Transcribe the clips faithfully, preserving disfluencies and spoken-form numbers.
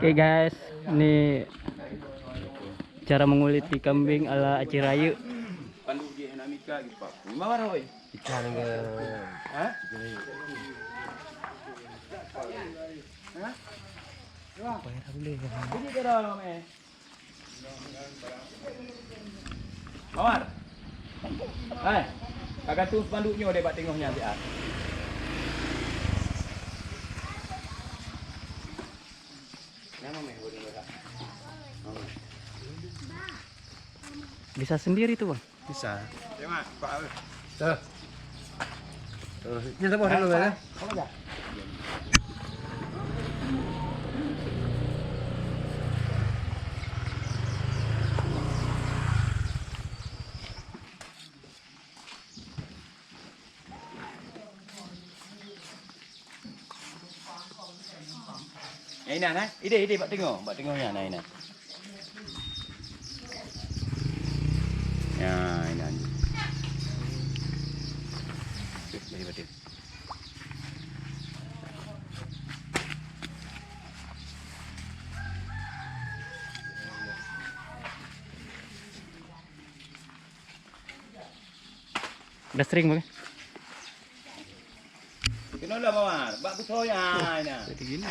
Oke guys, ini cara menguliti kambing ala Aceh Rayeuk. Mawar. Hai, ka gantung spanduk nyoe deh bak teungoh nyan siat. Bisa sendiri tuh, Bang. Bisa. Tuh. Tuh, ini semua dulu ya. Nyang inan, eh? Ideh, ideh, bak teungoh, bak teungoh nyan, nyang inan. Nyang inan. Ideh, ideh, ideh. Udah sering, Bang? Keunoe lom, Mawar. Bak beusoe nyan, nah. Jadi gini.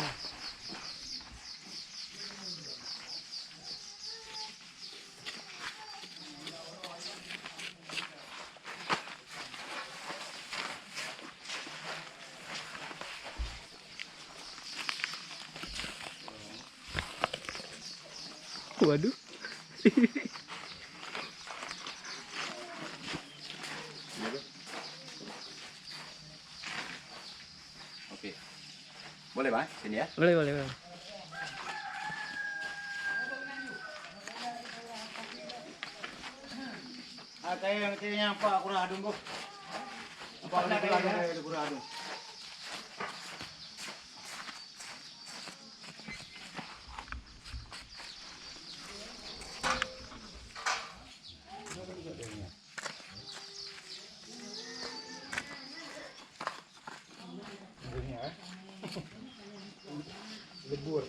Waduh. Oke. Boleh, Bang, sini ya. Boleh, boleh, boleh. Ah, saya, saya nyapa kurang adung, Bu. Apa kurang adung, saya kurang adung. Lebur.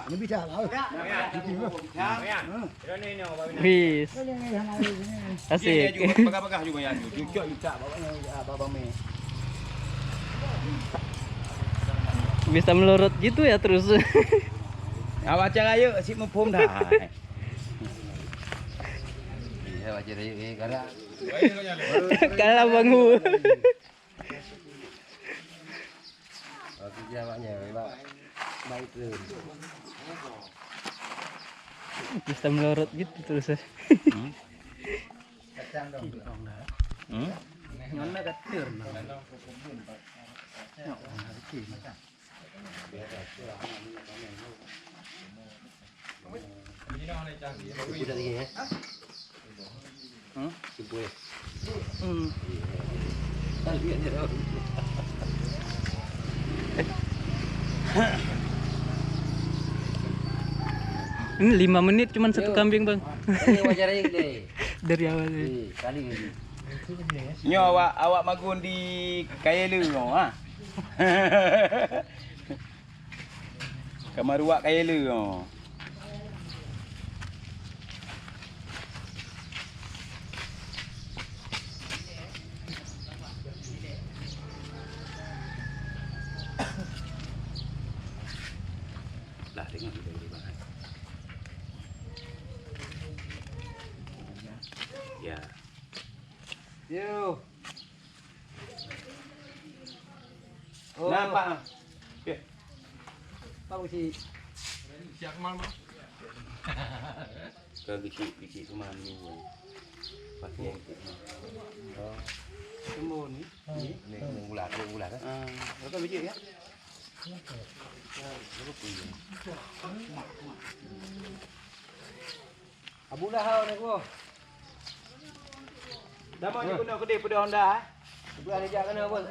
Ini bisa lah. Wis. Asik. Bisa melorot gitu ya terus. Awak cara yuk, sip muphom dah. Iya, wajar yuk, eh, karena Kalah bangun. Waktu dia awaknya, Pak. Baik tu. Bisa melorot gitu terus, eh. Hmm? Hmm? Nyonya kacir, nah. Hmm? Hmm. Ini lima menit cuman satu kambing, Bang. Ini wajar aja deh. Dari awal tadi. Nyoe awak, awak magun di Kayeleue nyoe, ha. Ka maruak Kayeleue nyoe. Lah, tengok kita boleh bangat. Ya. Yo. Oh. Nampak, ah. Okey. Pak Usi. Siap, Mal, Mal. Ka keuchik-keuchik teuma ni. Pakai itu. Oh. Semua ni. Ni, ni ulat, ni ulat, eh. Ah, bukan biji ya? Abu Lahab ni, Bos. Dah mau jeuet keunoe keudeh peudong dah, eh? Sebelah ni jak keunoe, Bos.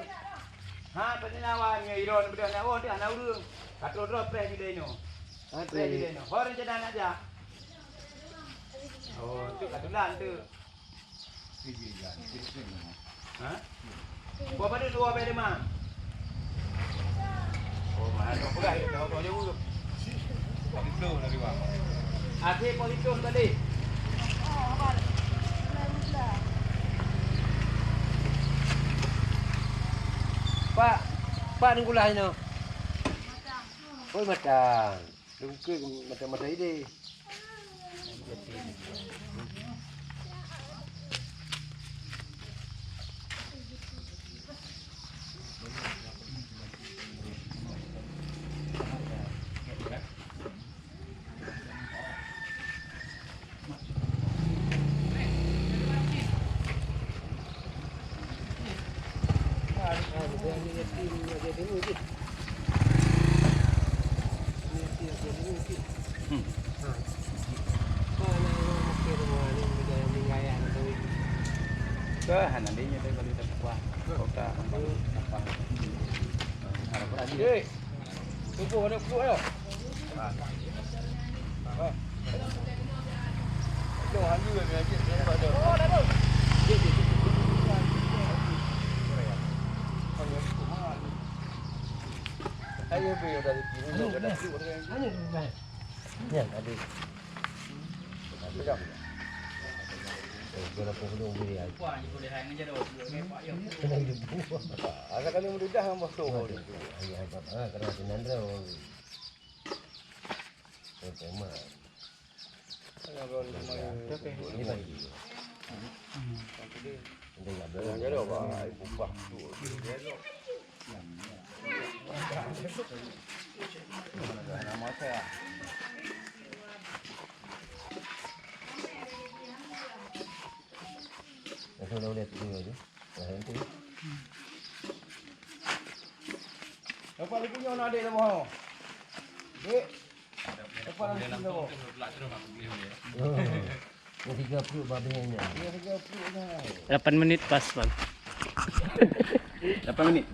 Ha, peunawan nyoe ilôn peudong na, oh, dah na ureueng. Ka troh-troh preh judai nyoe. Preh judai nyoe. Ho rencana nak jak? Oh, tu ka tulan tu. Ha? Buah padum dua puluh lima. Oh, mahal. Kau peugah, kau, kau jaweueb. Politik dari bang. Akhir politik tadi. Pak, Pak Nengkulah inoe. Oi, matang. Lungkeueng mata-mata idéh. Ke hana deh nyoe tadi kalau kita kuah. Kota apa? Harapan. Tubuh ada puluh ya. Asa kami mudah hamba tu. Ayah apa? Ah, kerana senandra. Memang. Dapat lagi punya anak adik dah bohong. Dek. Dapat lagi punya bohong. Tiga puluh babehnya. Tiga puluh dah. Lapan menit pas, Bang. Lapan menit.